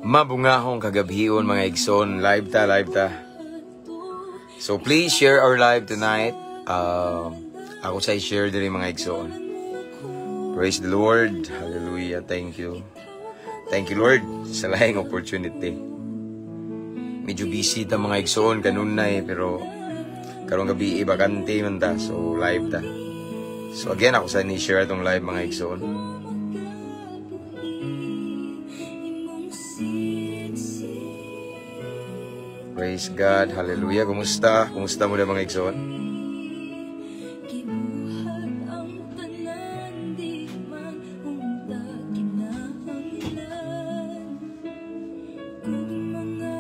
Mabungahong kagabhion, mga igsoon. Live ta, live ta. So please share our live tonight. Ako sa share diri, mga igsoon. Praise the Lord. Hallelujah. Thank you. Thank you, Lord, sa laing opportunity. Medyo busy ta, mga igsoon, kanunay, pero karong gabi bakante man ta, so live ta. So again, ako sa ni share atong live, mga igsoon. Praise God. Hallelujah. Kumusta? Kumusta mo na, mga igsoon? Gibuhat ang tanan, di man unta kinahanglan kung mga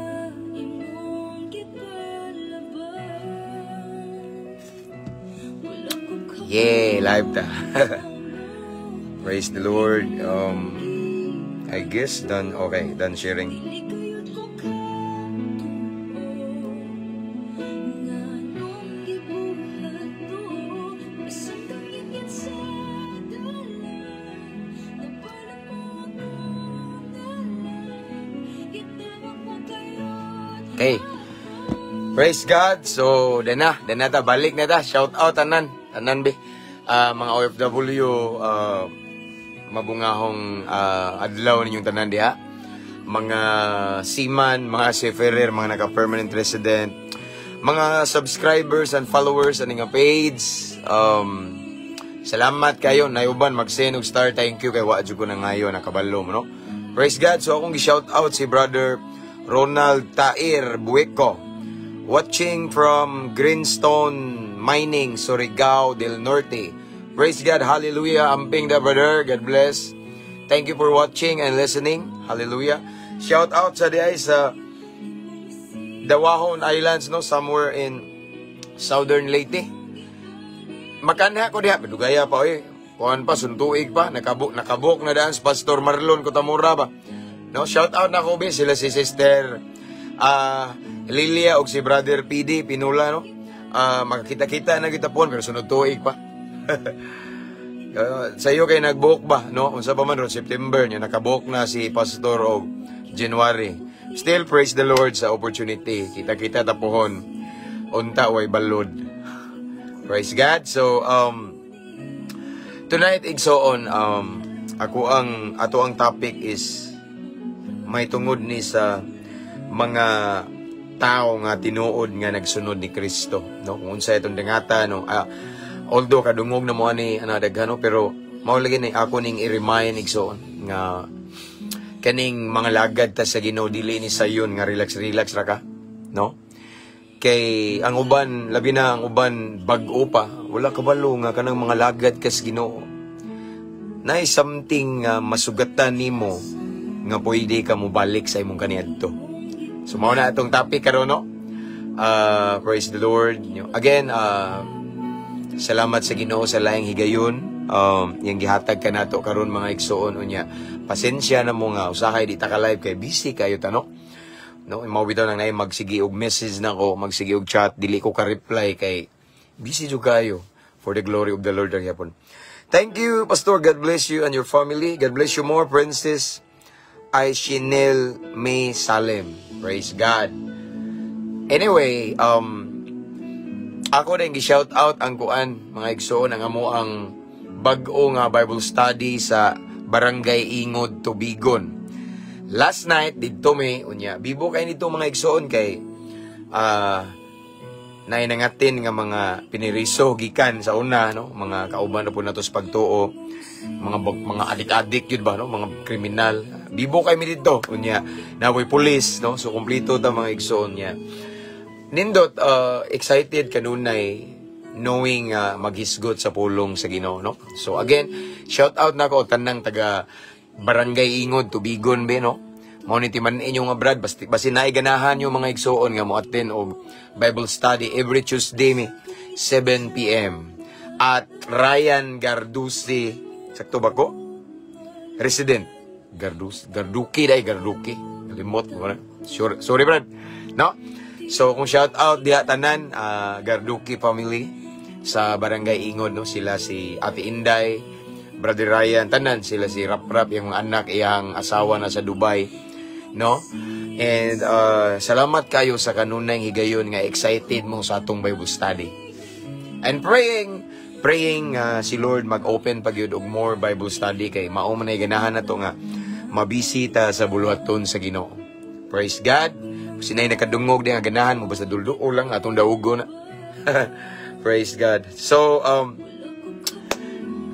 imong gipalaban. Wala ko Yeah, live ta. Praise the Lord. I guess done. Okay, done sharing. Dili kayod ko katuo nganong gibuhat to, bisan kangit sa dalan. Nabalan mo ako nalang, gitawag mo kayod. Okay. Praise God. So, dana, dana ta, balik na ta. Shout out tanan, tanan be. Mga OFW, mabungahong adlaw ninyong tanan diha. Mga seaman, mga seafarer, mga naka-permanent resident, mga subscribers and followers ani nga page. Salamat kayo nayuban mag-send og star. Thank you kay wa jud ko na ngayon nakabalo mo, no. Praise God. So akong gi-shout out si Brother Ronald Tair Bueco. Watching from Greenstone Mining, Surigao del Norte. Praise God. Hallelujah. Amping da, brother. God bless. Thank you for watching and listening. Hallelujah. Shout out sa diay sa Dawahon Islands, no, somewhere in Southern Leyte. Makanha ko diha, dugaya pa oy. Kuan pa suntuig pa, nakabuk na daan si Pastor Marlon Kotamura ba. No, shout out na ko be sila si Sister Lilia og si Brother PD Pinula, no. Makakita-kita na kita pon pero sunod tuig pa. Sa iyo kay nagbook ba, no? Unsa pa man ron September nya nakabook na si Pastor og January. Still, praise the Lord sa opportunity. Kita-kita ta pohon. Unta way balod. Praise God. So tonight, igsoon, ako ang ato ang topic is may tungod ni sa mga tao nga tinuod nga nagsunod ni Kristo, no, kung unsa itong dangata, no. Although kadungog na mo ani ana daghan, no, pero mao lagi ni ako ning i-remind, igsoon, nga kaning mga lagad ta sa Ginoo dili ni sayon nga relax relax ra ka, no, kay ang uban, labi na ang uban bag-o pa, wala kabalo nga kanang mga lagad kas Ginoo nay something nga masugatan nimo nga pwede ka mobalik sa imong kaniadto. So mao na atong topic karon, no. Praise the Lord. Again, salamat sa Ginoo sa laing higayon yang gihatag kanato karon, mga igsoon. Unya pasensya na mo nga usahay di ta ka live kay busy kayo ta, no. No, mao bitaw nang naay magsige og message na ko, magsige og chat, dili ko ka reply kay busy jud kayo. For the glory of the Lord gyapon. Thank you, Pastor. God bless you and your family. God bless you more, Princess Aishinel May Salem. Praise God. Anyway, ako din gi-shout out ang kuan, mga igsoon, ang amo ang bag-o nga Bible study sa Barangay Ingod, Tubigon. Last night didto mi unya. Bibo kay nito, mga igsoon, kay nainangatin nga mga piniriso gikan sa una, no, mga kauban na po nato sa pagtuo, mga adik-adik yun ba, no, mga kriminal. Bibo kay mi didto unya naboy pulis, no, so kumpleto ta, mga igsoon niya. Nindot, excited kanunay knowing maghisgot sa pulong sa Ginoo, no. So again, shout out nako tanang taga Barangay Ingod, Tubigon be, no. Mao ni timan inyo nga brad, basti basin naay ganahan yung mga igsoon nga mo attend og Bible study every Tuesday mi 7 PM at Ryan Gardusi, sakto ba ko? Resident Gardus Garduki dai, Garduki, limot mo na. Sure, sorry, brad, no. So kung shout out diha tanan Garduki family sa Barangay Ingod, no, sila si Ate Inday, Brother Ryan, tanan sila, si Rap Rap, yung mga anak, iyang asawa na sa Dubai. No? And salamat kayo sa kanunay higayon nga excited mo sa atong Bible study. And praying, praying si Lord mag-open pa gyud og more Bible study kay mao man ay ganahan nato nga mabisi ta sa buluhaton sa Ginoo. Praise God. Sinay nakadungog di nga ganahan mo, basta dulduo lang atong daugo na. Praise God. So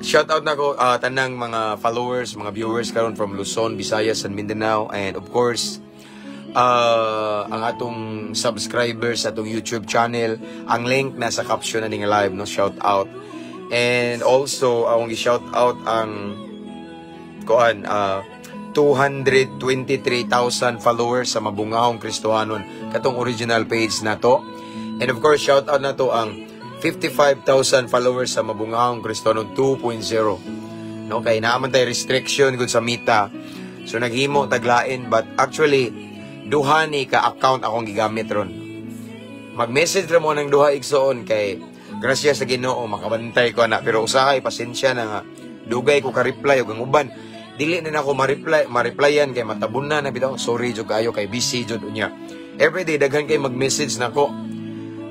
shout out nako tanang mga followers, mga viewers karon from Luzon, Visayas and Mindanao and of course ang atong subscribers sa atong YouTube channel. Ang link nasa caption na ning live, no? Shout out. And also akong gi-shout out ang kuan 223,000 followers sa Mabungahong Kristohanon, katong original page nato. And of course, shout out nato ang 55,000 followers sa Mabungahong Kristohanon 2.0. No, kay naa man tay restriction gud sa Meta. So naghimo tag lain, but actually duha ni ka account akong gigamit ron. Mag-message ra mo ng duha, igsoon, kay grasya sa Ginoo makabantay ko na, pero usahay pasensya na nga dugay ko ka-reply ug ang uban dili na nako ma-reply, ma-replyan kay matabon na na bitaw. Sorry jud kayo kay busy jud unya. Everyday daghan kay mag-message nako,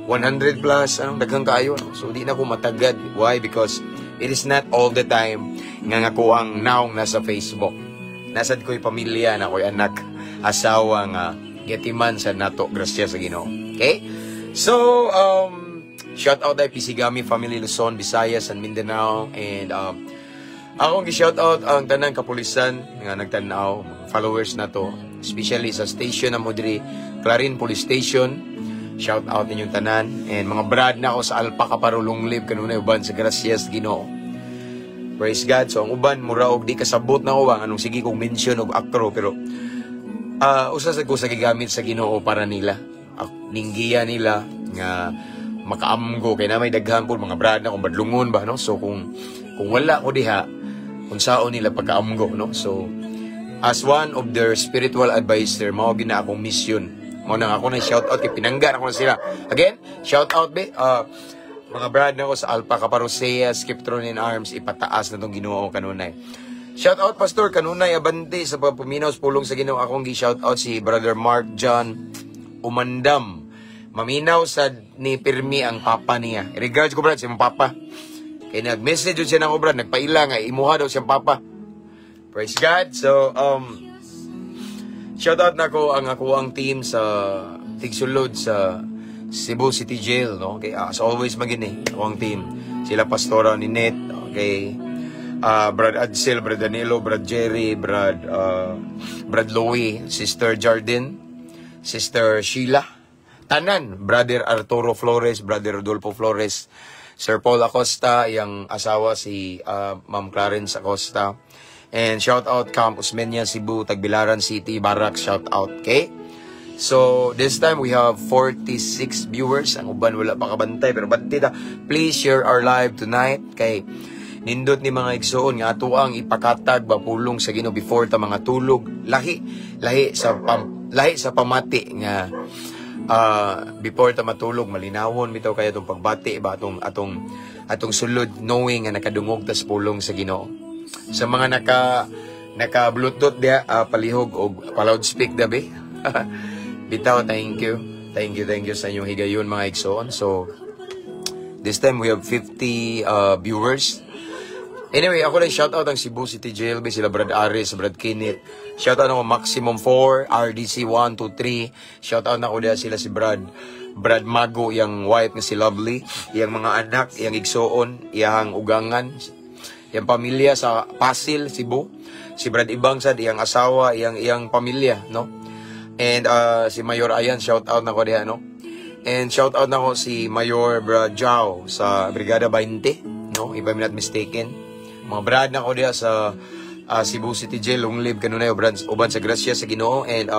100 plus, anong daghan kaayo, no? So di na ko matagad. Why? Because it is not all the time nga nga ko ang naong nasa Facebook. Nasad ko'y pamilya na ko'y anak, asawa nga getiman sa nato, grasya sa Ginoo. Okay? So shout out ay Pisigami Family, Luzon, Visayas and Mindanao, and akong gi-shout out ang tanang kapulisan nga nagtan-aw, mga followers nato, especially sa station na mo diri, Clarin Police Station. Shout out ninyong tanan and mga brad na ako sa Alpha Kaparo Longlive kanunay uban sa grasya Ginoo. Praise God. So ang uban mura og di kasabot na ko ba anong sige kong mention og acro, pero usa sa ko sa gigamit sa Ginoo para nila. Ninggiya nila nga makaamgo kay na may daghan po mga brad na kung badlungon ba, no? So kung wala ko diha, unsaon nila pagkaamgo, no? So as one of their spiritual advisor, mao gina akong mission. Mao nang ako na shout out kay pinangga na ko na sila. Again, shout out be mga brad na ko sa Alpha Kaparosea, Skiptron in Arms, ipataas na tong Ginoo kanunay. Shout out Pastor kanunay abante sa pagpaminaw sa pulong sa Ginoo. Akong gi-shout out si Brother Mark John Umandam. Maminaw sad ni pirmi ang papa niya. Regards ko, brad, sa imong papa. Kay nag-message jud siya nako, brad, nagpaila nga imuha daw siyang papa. Praise God. So shout out nako ang ako ang team sa tigsulod sa Cebu City Jail, no? Okay, as always magini ako ang team. Sila Pastora Ninette, okay. Brad Adsel, Brad Danilo, Brad Jerry, Brad Louie, Sister Jardin, Sister Sheila, tanan, Brother Arturo Flores, Brother Rodolfo Flores, Sir Paul Acosta, yang asawa si Ma'am Clarence Acosta. And shout out Camp Osmeña, Cebu, Tagbilaran City, Barracks, shout out, okay? So, this time we have 46 viewers. Ang uban wala pa kabantay, pero bantay ta. Please share our live tonight kay nindot ni mga igsoon nga ato ang ipakatag ba pulong sa Ginoo before ta mga tulog. Lahi sa pamati nga before ta matulog malinawon bitaw kaya atong pagbati ba atong sulod knowing nga nakadungog tas pulong sa Ginoo. Sa mga naka Bluetooth diha, palihog og pa-loudspeak dabi. Bitaw, thank you. Thank you, thank you sa inyong higayon, mga igsoon. So this time we have 50 viewers. Anyway, ako lang shout out ang Cebu City Jail, sila Brad Aris, Brad Kenneth. Shout out ako Maximum 4, RDC 1, 2, 3. Shout out na ako diha sila si Brad Mago, yang wife nga si Lovely, yang mga anak, yang igsoon, iyang ugangan, yang pamilya sa Pasil, Cebu. Si Brad Ibang sad, iyang asawa, iyang pamilya, no? And si Mayor Ayan, shout out na ko diha, no? And shout out na ko si Mayor Brad Jao sa Brigada 20, no? If I'm not mistaken. Mga brad na ko diha sa Cebu City Jail, long live kanunay uban sa grasya sa Ginoo. And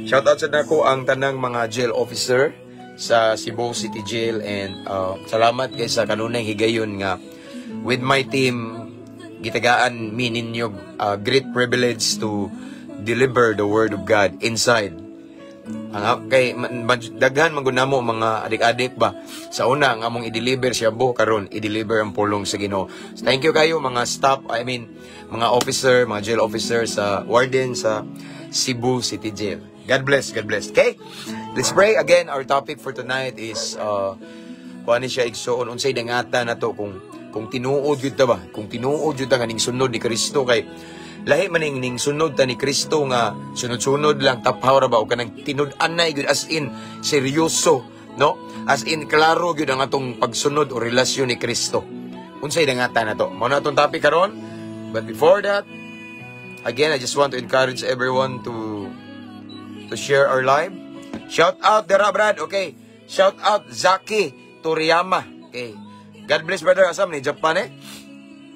shout out sa nako ang tanang mga jail officer sa Cebu City Jail and salamat kay sa kanunay higayon nga with my team gitagaan mi ninyo great privilege to deliver the word of God inside. Ang kay daghan man gud namo mga adik-adik ba. Sa una ang among i-deliver shabu, karon i-deliver ang pulong sa Ginoo. So, thank you kayo mga staff, I mean mga officer, mga jail officer sa warden sa Cebu City Jail. God bless, God bless. Okay? Let's pray again. Our topic for tonight is kuan ni siya, igsuon, unsay dangatan nato kung tinuod gyud ta ba? Kung tinuod gyud ta nga ning sunod ni Kristo, kay lahi man ning sunod ta ni Kristo nga sunod-sunod lang, taphaw ra ba, o kanang tinud-anay gyud, as in seryoso, no? As in klaro gyud ang atong pagsunod o relasyon ni Kristo. Unsay dangatan nato? Mao na atong topic karon. But before that, again, I just want to encourage everyone to share our live. Shout out dira, Brad. Okay. Shout out Zaki Toriyama. Okay. God bless, brother. Asam ni Japan eh?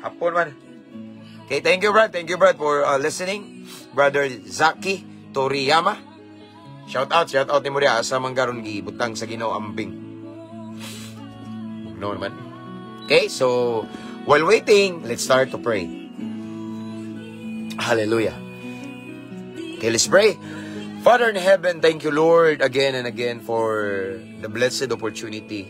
Hapon man. Okay, thank you, Brad. Thank you, Brad, for listening. Brother Zaki Toriyama. Shout out ni mo diha, asa man karon, gibutang sa Ginoo amping. No naman. Okay, so while waiting, let's start to pray. Hallelujah. Okay, let's pray. Father in heaven, thank you, Lord, again and again for the blessed opportunity.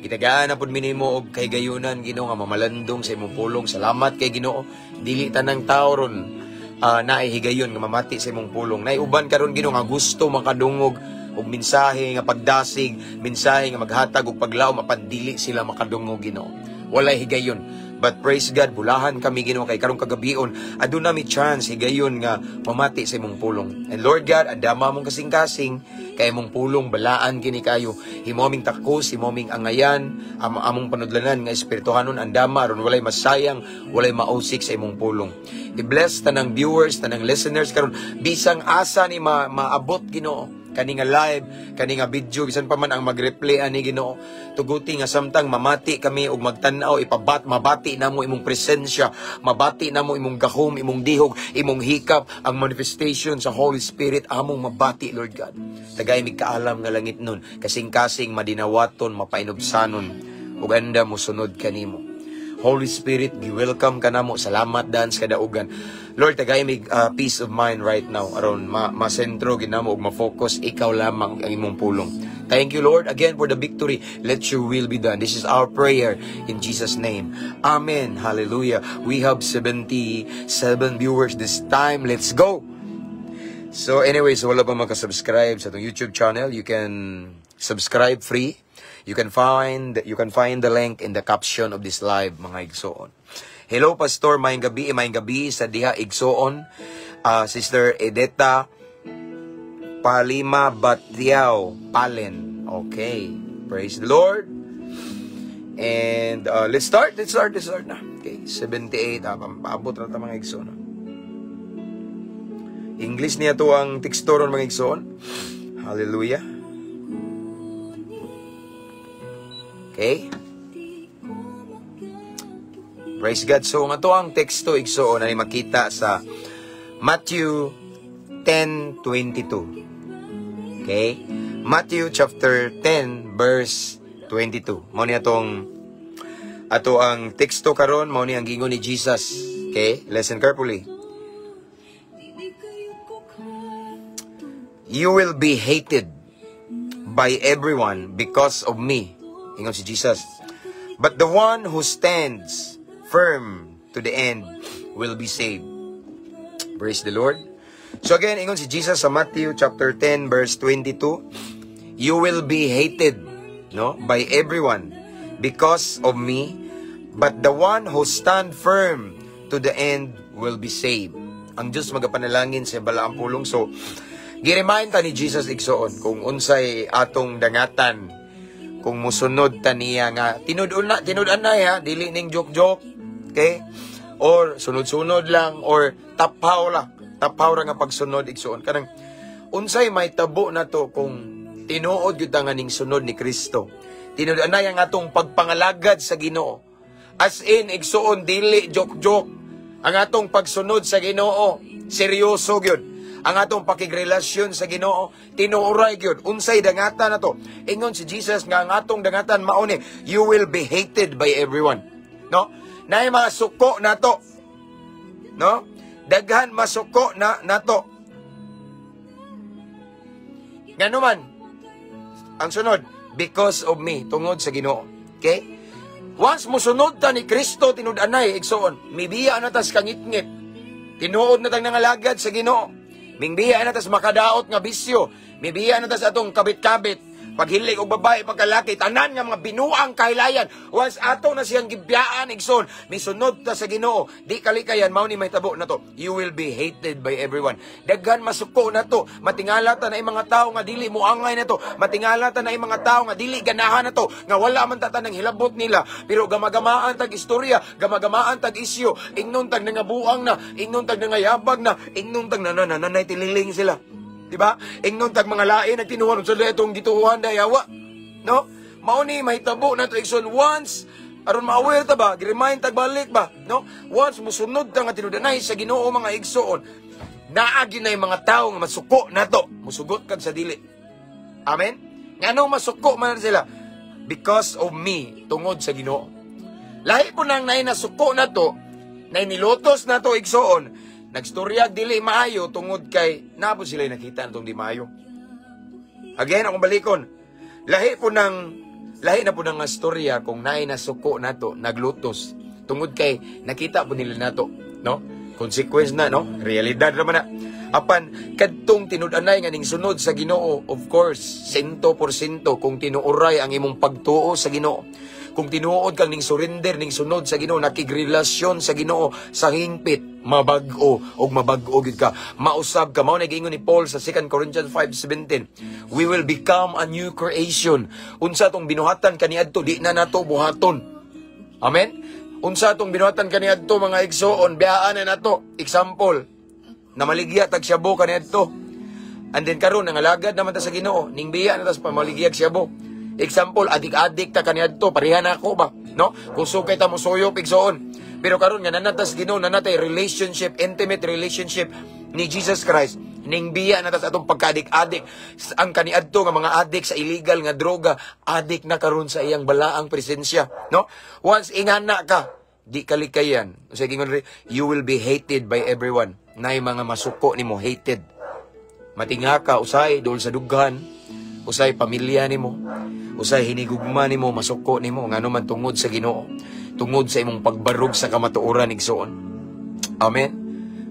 Gitagaan na pud mi nimo og kahigayunan, Ginoo, nga mamalandong sa imong pulong. Salamat kay Ginoo. Dili tanang tao ron naay higayon nga mamati sa imong pulong. Naay uban karon, Ginoo, nga gusto makadungog og mensahe nga pagdasig, mensahe nga maghatag og paglaom, apan dili sila makadungog, Ginoo. Walay higayon. But praise God, bulahan kami, Ginoo, kay karong kagabion aduna mi chance, higayon nga mamati sa imong pulong. And Lord God, andama mong kasing-kasing kay imong pulong balaan kini kayo. Himo aming takos, himo aming angayan, among panudlanan nga espirituhanon andama aron walay masayang, walay mausik sa imong pulong. I-bless tanang viewers, tanang listeners karon, bisang asa ni maabot, Ginoo, kani nga live, kani nga video, bisan pa man ang mag-replay ani, Ginoo. Tuguti nga samtang mamati kami ug magtan-aw, mabati namo imong presensya, mabati namo imong gahom, imong dihog, imong hikap, ang manifestation sa Holy Spirit among mabati, Lord God. Tagay mig kaalam nga langit nun, kasing-kasing madinawaton, mapainubsanon, ug anda mo sunod kanimo. Holy Spirit, gi-welcome ka namo. Salamat dan sa kadaugan. Lord, tagay mig peace of mind right now aron ma masentro ginamo ug ma-focus ikaw lamang ang imong pulong. Thank you, Lord, again for the victory. Let your will be done. This is our prayer in Jesus' name. Amen. Hallelujah. We have 77 viewers this time. Let's go. So anyway, so wala pa makasubscribe sa atong YouTube channel, you can subscribe free. You can find the link in the caption of this live, mga igsoon. Hello, Pastor, maayong gabi sa diha, igsoon. Sister Edeta Palima Batiao Palen. Okay. Praise the Lord. And let's start, let's start, let's start na. Okay, 78. Paabot na ta, mga igsoon. English niya to ang teksto ron, mga igsoon. Hallelujah. Okay. Praise God. So, nga to ang teksto, igsoon, na makita sa Matthew 10:22. Okay? Matthew chapter 10 verse 22. Mao ni atong ato ang teksto karon, mao ni ang giingon ni Jesus. Okay? Listen carefully. "You will be hated by everyone because of me." Ingon si Jesus. "But the one who stands firm to the end will be saved." Praise the Lord. So again, ingon si Jesus sa Matthew chapter 10 verse 22, "You will be hated, no, by everyone because of me, but the one who stand firm to the end will be saved." Ang Diyos magapanalangin sa balaang pulong. So, gi-remind ta ni Jesus, igsoon, kung unsay atong dangatan kung musunod ta niya nga tinud-on na, tinud-an na ha, dili ning joke-joke, okay? Or sunod-sunod lang or taphaw lang. Taphaw ra nga pagsunod, igsoon. Kanang unsay may tabo na to kung tinuod gyud ta nga ning sunod ni Kristo. Tinud-anay ang atong pagpangalagad sa Ginoo. As in, igsoon, dili joke-joke. Ang atong pagsunod sa Ginoo, seryoso gyud. Ang atong pakigrelasyon sa Ginoo, tinuoray gyud. Unsay dangatan na to? Ingon si Jesus nga ang atong dangatan mao ni, you will be hated by everyone. No? Naay mga suko nato. No? Daghan masuko na nato. Ngano man? Ang sunod, because of me, tungod sa Ginoo. Okay? Once musunod ta ni Kristo tinud-anay, igsoon, mibiya na tas kangitngit. Tinuod na tang nangalagad sa Ginoo. Mingbiya na tas makadaot nga bisyo. Mibiya na tas atong kabit-kabit. Paghilig og babae, pagkalaki, tanan nga mga binuang kahilayan. Once ato na siyang gibiyaan, igsoon, misunod ta sa Ginoo, di kalikayan, mao ni mahitabo na to. You will be hated by everyone. Daghan masuko na to. Matingala ta na mga tao nga dili mo angay na to. Matingala ta na mga tao nga dili ganahan na to. Nga wala man ta nang hilabot nila. Pero gamagamaan tag istorya, gamagamaan tag isyo, ingnon tag nangabuang na, ingnon tag nangayabag na, ingnon tag nanananay tililing sila. Di ba? Ingnon tag mga lain nagtinuhan unsa itong gituohan dayawa. No? Mao ni mahitabo na to, igsoon, once aron ma-aware ta ba, gi-remind tag balik ba, no? Once musunod ta nga tinudanay sa Ginoo, mga igsoon, naa gyud na mga tao nga masuko nato, musugot kag sa dili. Amen? Ngano masuko man sila? Because of me, tungod sa Ginoo. Lahi po nang naay nasuko nato, nay nilutos nato, igsoon, nagstoryag dili maayo tungod kay napo sila nakita natong di maayo. Again, akong balikon. Lahi na po ng istorya kung naay nasuko nato, naglutos tungod kay nakita po nila nato, no? Consequence na, no? Realidad naman na. Apan kadtong tinud-anay nga ning sunod sa Ginoo, of course, 100% kung tinuoray ang imong pagtuo sa Ginoo. Kung tinuod kang ning surrender, ning sunod sa Ginoo, nakigrelasyon sa Ginoo sa hingpit, mabag-o og mabag-o gyud ka. Mausab ka. Mao na giingon ni Paul sa 2 Corinthians 5:17. We will become a new creation. Unsa tong binuhatan kaniadto, di na nato buhaton. Amen? Unsa tong binuhatan kaniadto, mga igsoon, biyaan na nato. Example, namaligya tag shabu kaniadto. And then karon nangalagad naman ta sa Ginoo, ning biya na ta sa pamaligyag shabu. Example, adik-adik ta kaniadto, pareha na ako ba, no? Kusog kay ta mosuyop, igsoon. Pero karon nga nanatas Ginoo, nanatay relationship, intimate relationship ni Jesus Christ. Ning biya na tas atong pagkaadik-adik. Ang kaniadto nga mga adik sa illegal nga droga, adik na karon sa iyang balaang presensya, no? Once ingana ka, di kalikayan. Sa gingon rin, you will be hated by everyone. Nay mga masuko nimo, hated. Matinga ka usay dol sa dughan, usay pamilya nimo, usay hinigugma nimo, masuko nimo ngano man tungod sa Ginoo, tungod sa imong pagbarog sa kamatuoran, igsoon. Amen.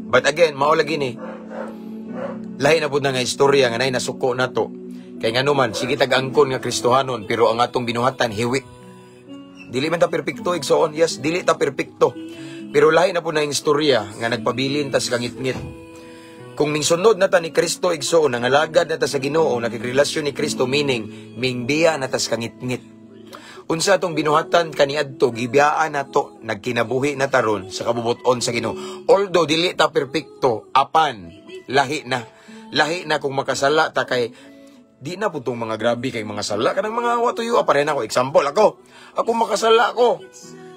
But again, mao lagi ni lahi na pud na nga istorya nga nay nasuko nato. Kay ngano man sige tag angkon nga Kristohanon, pero ang atong binuhatan hiwi. Dili man ta perpekto, igsoon. Yes, dili ta perpekto. Pero lahi na pud na istorya nga nagpabilin tas kangitngit. Kung ning sunod na ta ni Kristo, igsoon, nangalagad na ta sa Ginoo, nakigrelasyon ni Kristo, meaning mingbiya na tas kangitngit. Unsa atong binuhatan kaniadto, gibiyaan nato, nagkinabuhi na taron sa kabubuton sa Ginoo. Although dili ta perpekto, apan lahi na. Lahi na kung makasala ta kay di na putong mga grabe kay mga sala kanang mga watuyo pa rin ako. Example ako. Ako makasala ko.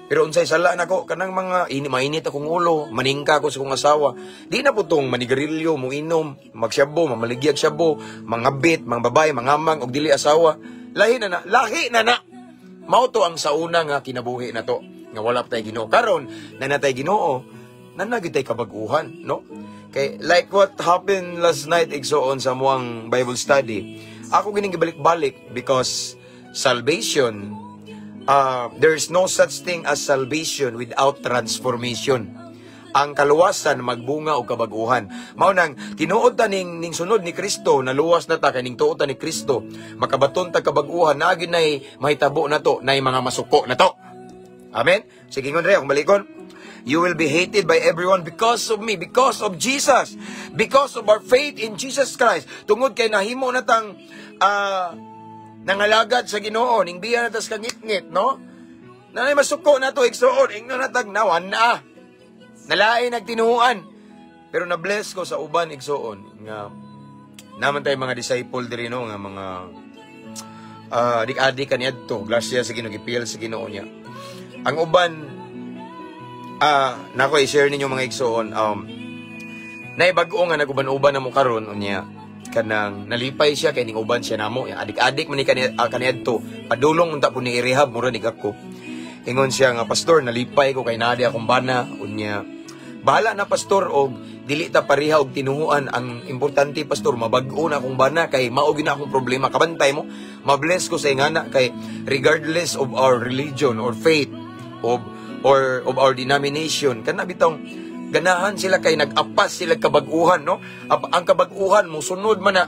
Pero unsay sala nako kanang mga mainit akong ulo, maningka ko sa kong asawa. Di na putong manigarilyo, muinom, magsyabo, mamaligyag syabo, mangabit, mga babae, mangamang og dili asawa. Lahi na na, lahi na na. Mao to ang sauna nga kinabuhi na to nga wala pa tay Ginoo. Karon na natay Ginoo, nanagid tay kabag-uhan, no? Kay like what happened last night, igsoon, sa muang Bible study. Ako gining gibalik-balik because salvation, there is no such thing as salvation without transformation. Ang kaluwasan magbunga og kabaguhan. Mao nang tinuod ta ning sunod ni Kristo, naluwas na ta kay ning tuod ta ni Kristo, makabaton ta kabag-uhan, naa gyud nay mahitabo na to, nay mga masuko na to. Amen. Sige, ingon re akong balikon. You will be hated by everyone because of me, because of Jesus, because of our faith in Jesus Christ. Tungod kay nahimo na tang nangalagad sa Ginoo, ning biya na tas kangitngit, no? Nanay masuko na to, igsoon, ingnon na tag nawan na. Nalain nagtinuan. Pero na-bless ko sa uban, igsoon, nga naman tayo mga disciple diri, no, nga mga adik-adik kaniadto, grasya sa Ginoo, gipil sa Ginoo niya. Ang uban, nako i-share ninyo, mga igsoon, naibag-o nga naguban-uban na mo karon unya kanang nalipay siya kay ning uban siya namo, adik-adik man ni kaniadto, padulong unta po ni rehab mura ni ako. Ingon siya nga, "Pastor, nalipay ko kay naa di akong bana. Unya bahala na, pastor, og Dili ta pareha og tinuhuan. Ang importante, pastor, mabag-o na akong bana kay mao gyud na akong problema. Kabantay mo, mabless ko sa ingana kay regardless of our religion or faith of or of our denomination, kana bitong ganahan sila kay nag-apas sila kabag-uhan, no? Ang kabag-uhan musunod man na,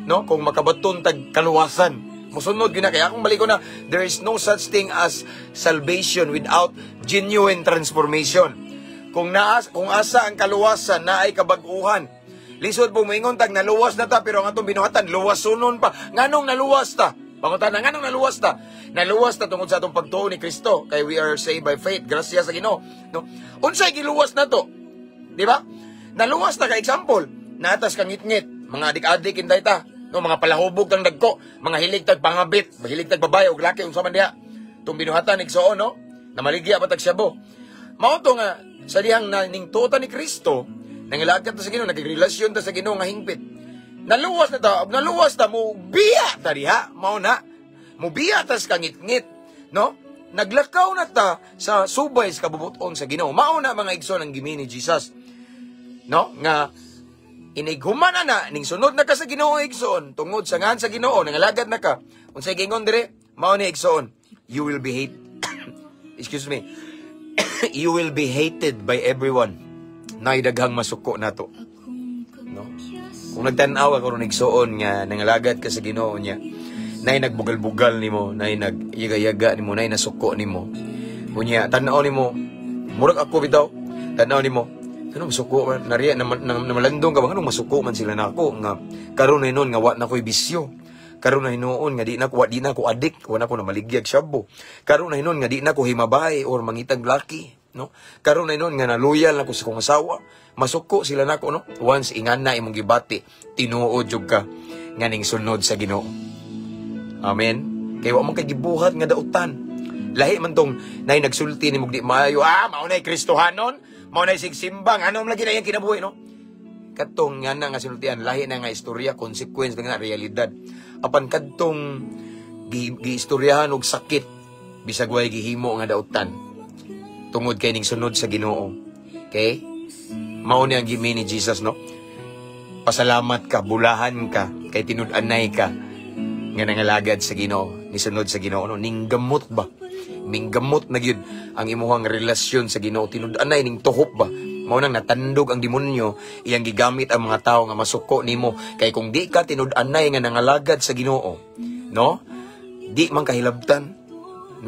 no? Kung makabaton tag kaluwasan, musunod gyud na. Kay akong balik ko na, there is no such thing as salvation without genuine transformation. Kung asa ang kaluwasan, naay kabag-uhan. Lisod po moingon tag naluwas na ta, pero ang atong binuhatan luwasunon pa. Nganong naluwas ta? Pangutana, nganong naluwas ta? Naluwas ta tungod sa atong pagtuo ni Kristo, kay we are saved by faith, grasya sa Ginoo, no? Unsay giluwas nato? Di ba? Naluwas ta ka, example, natas kang ngitngit, mga adik-adik inday ta, no, mga palahubog kang dagko, mga hilig tag pangabit, mahilig tag babae og laki, unsa man diha. Tung binuhatan igsuon, no? Namaligya pa tag shabu. Mao to nga sa dihang na ning tuo ta ni Kristo, nangilagat ta sa Ginoo, nagrelasyon ta sa Ginoo nga hingpit. Naluwas na ta, naluwas ta, mo biya ta diha, mao na. Mubiya ta sa kangitngit, no? Naglakaw na ta sa subay sa kabubuton sa Ginoo. Mao na, mga igsoon, ang gi-mean ni Jesus. No? Nga inighuman na na ning sunod na ka sa Ginoo, igsoon, tungod sa ngan sa Ginoo, nangalagad na ka. Unsay giingon dire? Mao ni, igsoon, you will be hate, excuse me. You will be hated by everyone. Nay daghang masuko nato. No? Kung nagtan-aw ka karon, igsoon, nga nangalagad ka sa Ginoo niya, nay nagbugal-bugal nimo, nay nagyaga-yaga nimo, nay nasuko nimo. Unya tan-aw nimo, murag ako bitaw, tan-aw nimo, anong masuko man nariya na, malandong ka ba, anong masuko man sila nako nga karon na hinuon nga wa na ko'y bisyo. Karon na hinuon nga di na ko adik, wa na ko namaligyag shabu. Karon na hinuon nga di na ko himabay or mangitag laki, no? Karon na hinuon nga naloyal na ko sa kong asawa. Masuko sila nako, no? Once ingana imong gibati, tinuod jud ka nga ning sunod sa Ginoo. Amen. Kay wa man kay gibuhat nga dautan. Lahi man tong nay nagsulti nimo di maayo, ah, mao nay Kristohanon, mao nay sigsimbang, ano man lagi na iyang kinabuhi, no? Katong nga na nga sinultian, lahi na nga istorya, consequence na nga realidad. Apan kadtong giistoryahan og sakit, bisag way gihimo nga dautan, tungod kay ning sunod sa Ginoo. Okay? Mao ni ang gi-mean ni Jesus, no? Pasalamat ka, bulahan ka, kay tinud-anay ka nga nangalagad sa Ginoo, ni sunod sa Ginoo, no? Ning gamot ba? Ning gamot na gyud ang imuhang relasyon sa Ginoo, tinud-anay ning tuhop ba? Mao nang natandog ang demonyo, iyang gigamit ang mga tao nga masuko nimo, kay kung di ka tinud-anay nga nangalagad sa Ginoo, no? Di man kahilabtan.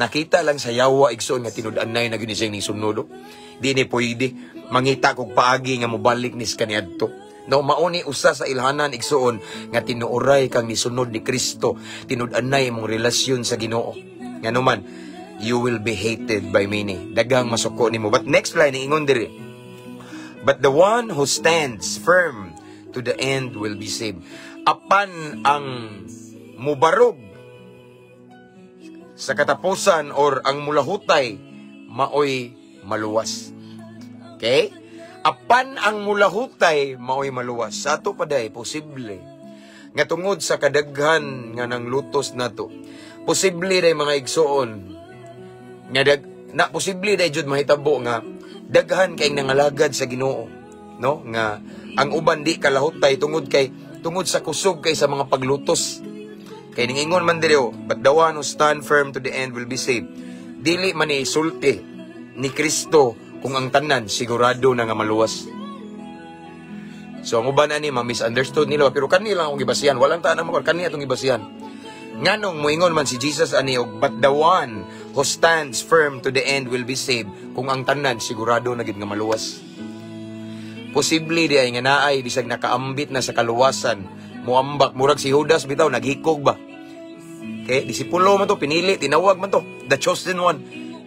Nakita lang sa yawa, igsoon, nga tinud-anay na gyud ni siyang ning sunod, oh. Di ni pwede mangita kog paagi nga mobalik ni sa kaniadto. No, mauni usa sa ilhanan, igsuon, nga tinuoray kang nisunod ni Kristo, tinud-anay imong relasyon sa Ginoo. Ngano man, you will be hated by many. Daghang masuko nimo. But next line ingon diri, "But the one who stands firm to the end will be saved." Apan ang mubarog sa katapusan or ang mulahutay, maoy maluwas. Okay? Apan ang mulahutay, maoy maluwas. Sa ato pa day, posible nga tungod sa kadaghan nga nang lutos nato. Posible day, mga igsoon, nga dag, na posible day jud mahitabo nga daghan kay nangalagad sa Ginoo, no, nga ang uban di kalahutay tungod sa kusog kay sa mga paglutos. Kay ningingon man diri, oh, "But the one who stand firm to the end will be saved." Dili man ni sulti ni Kristo kung ang tanan sigurado na nga maluwas. So ang uban ani ma-misunderstood nila, pero kanila akong gibasihan, walang tanan mo kani atong gibasihan. Nganong moingon man si Jesus ani og "But the one who stands firm to the end will be saved" kung ang tanan sigurado na gid nga maluwas? Posible di ay nga naay bisag nakaambit na sa kaluwasan, muambak, murag si Judas bitaw, naghikog ba? Okay, disipulo man to, pinili, tinawag man to, the chosen one.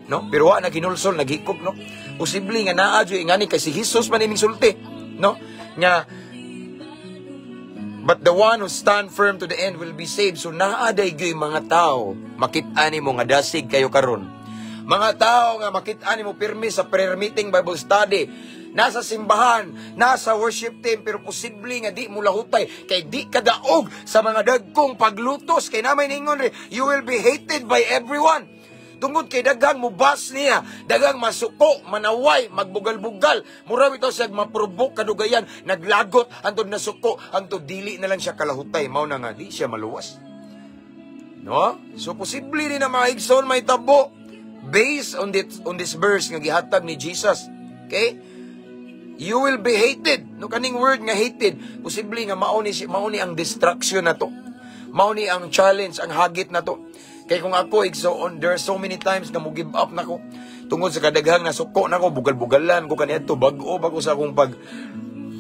No? Pero wa naghinulsol, naghikog, no? Posible nga naa jud ingani kay si Jesus man ining sulti, no? Nga "But the one who stand firm to the end will be saved." So naa day gyud mga tao, makit-an nimo nga dasig kayo karon. Mga tao nga makit-an nimo pirmi sa prayer meeting, Bible study, nasa simbahan, nasa worship team, pero posible nga di mo lahutay kay di ka daog sa mga dagkong paglutos, kay namay ningon re, "You will be hated by everyone." Tungod kay daghang mubas niya, daghang masuko, manaway, magbugal-bugal. Mura bitaw siya maprovoke kadugayan, naglagot hantod nasuko, hantod dili na lang siya kalahutay. Mao na nga di siya maluwas. No? So posible ni na, mga igsoon, may tabo based on this verse nga gihatag ni Jesus. Okay? You will be hated. No, kaning word nga "hated", posible nga mao ni ang destruction na to. Mao ni ang challenge, ang hagit na to. Kay kung ako, igsoon, there are so many times nga mo give up nako. Tungod sa kadaghang nasuko nako, bugal-bugalan ko kaniadto, bag-o ba ko sa akong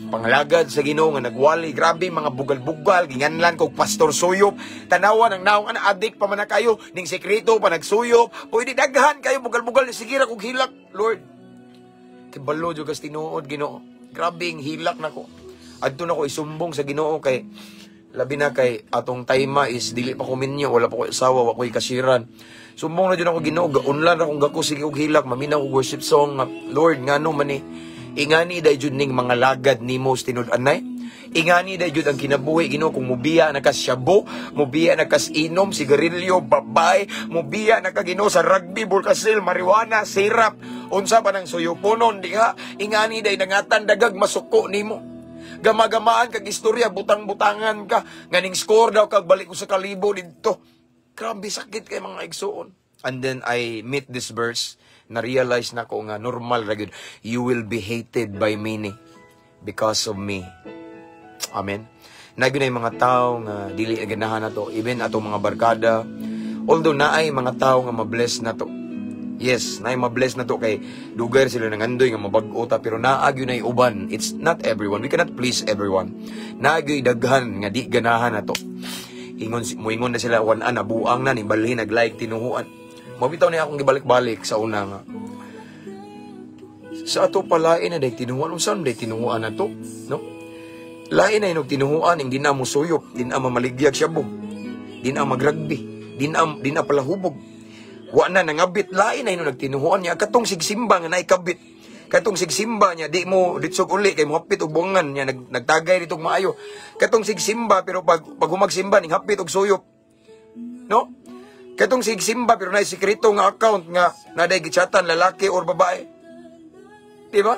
pangalagad sa Ginoo nga nagwali, grabe mga bugal-bugal, ginganlan ko Pastor Suyop. Tanawa ng naong ana, adik pa man na kayo ning sekreto pa nagsuyop. Pwede daghan kayo bugal-bugal, sige ra kog hilak, Lord. Kibalo jud kas tinuod, Ginoo. Grabe ang hilak nako. Adto na ko isumbong sa Ginoo kay labi na kay atong time is dili pa ko minyo, wala pa ko asawa, wa ko'y kasiran. Sumbong na jud ako Ginoo, gaunlan ra kong gako, sige og hilak, maminaw og worship song nga, "Lord, ngano man ni ingani day jud ning mga lagad nimo sa tinud-anay? Ingani day jud ang kinabuhi, Ginoo, kung mubiya na kas shabu, mubiya na kas inom, sigarilyo, babay, mubiya na ka, Ginoo, sa rugby, bulkasil, marijuana, sirap, unsa pa nang suyuponon diha, ingani day nangatan dagag masuko nimo. Gamagamaan kag istorya, butang-butangan ka. Nganing score daw kag balik ko sa kalibo didto." Grabe sakit kay, mga igsuon. And then I meet this verse, na-realize na ko nga normal ra gyud. You will be hated by many because of me. Amen. Na gyud mga tao nga dili na ganahan nato, even atong mga barkada. Although naay mga tao nga mabless na to. Yes, naay mabless na to kay dugay sila nangandoy nga mabag-o ta, pero naa gyud nay uban. It's not everyone. We cannot please everyone. Naa gyud daghan nga di ganahan nato. Ingon muingon na sila wan na buang na ni balhin nag-like tinuhuan. Mao bitaw ni akong gibalik-balik sa una nga sa ato palain na day tinuhuan, unsa man day tinuhuan na to, no? Lain na inog tinuhuan ing di na mo suyop, di na mamaligyag shabu, di na magrugby, di na palahubog. Wa na nangabit, lain na inog nagtinuhuan niya katong sigsimba nga naikabit. Katong sigsimba niya di mo ditsog uli kay mohapit og buangan niya nagtagay ditong maayo. Katong sigsimba pero pag humagsimba ning hapit og suyop. No? Katong sigsimba pero naay sekreto nga account nga naday gichatan lalaki or babae. Di ba?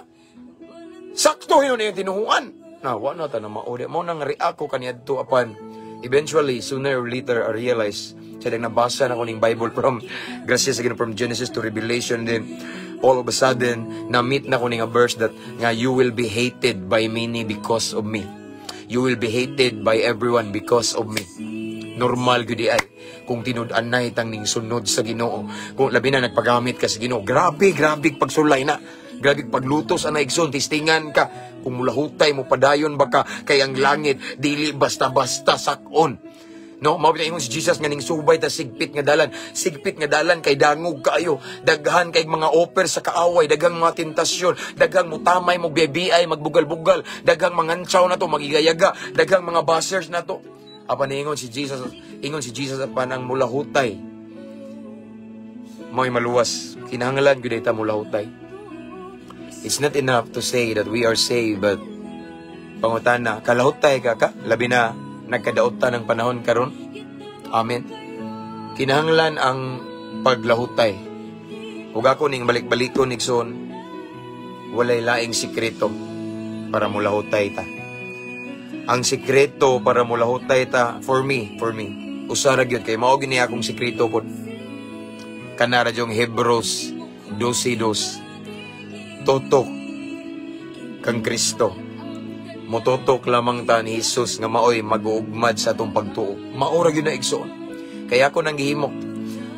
Sakto yun yung tinuhuan. Na, wa na ta na mauli. Mao nang react ko kaniadto, apan eventually, sooner or later, I realize, sa dang nabasa na ko ning Bible from, gracias again, from Genesis to Revelation, then all of a sudden, na-meet na ko ning a verse that nga you will be hated by many because of me. You will be hated by everyone because of me. Normal gyud ay kung tinud-anay tang ning sunod sa Ginoo. Kung labi na nagpagamit ka sa Ginoo, grabe, grabe pagsulay na. Grabe paglutos ana, igsoon, tistingan ka. Kung mulahutay mo padayon ba ka kay ang langit dili basta-basta sakon. No, mao ingon si Jesus nga ning subay ta sigpit nga dalan, sigpit nga dalan kay dangog kaayo, daghan kay mga offer sa kaaway, daghang mga tentasyon, daghang mutamay mo BBI, magbugal-bugal, daghang mangantsaw na to, magigayaga, daghang mga bashers na to. Apan ingon si Jesus apan ang mulahutay mo'y maluwas. Kinahanglan gyud ta mulahutay. It's not enough to say that we are saved, but pangutana, kalahutay ka ka? Labi na nagkadaot ta ng panahon karon. Amen. Kinahanglan ang paglahutay. Ug ako ning balik-balikon, igsoon, walay laing sikreto para mulahutay ta. Ang sikreto para mulahutay ta, for me, usa ra gyud kay mao gini akong sikreto pod. Kanara yung Hebrews 12:2. Tutok kang Kristo. Motutok lamang ta ni Jesus nga maoy mag-uugmad sa atong pagtuo. Mao ra gyud na, igsoon. Kaya ako nang gihimo.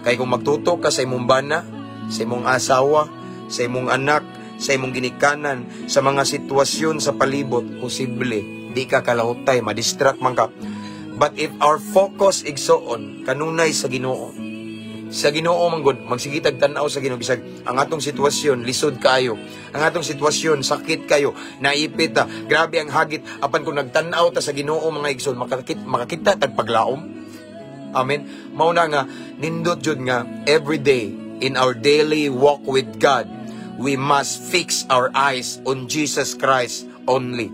Kay kung magtutok ka sa imong bana, sa imong asawa, sa imong anak, sa imong ginikanan, sa mga sitwasyon sa palibot, posible di ka kalahutay, madistract man ka. But if our focus, igsoon, kanunay sa Ginoo, sa Ginoo man gud, magsigitag tan-aw sa Ginoo bisag ang atong sitwasyon lisod kayo, ang atong sitwasyon sakit kayo, naipit ta, grabe ang hagit, apan kung nagtan-aw ta sa Ginoo, mga igsoon, makakita tag paglaom. Amen. Mao na nga nindot jud nga every day in our daily walk with God, we must fix our eyes on Jesus Christ only.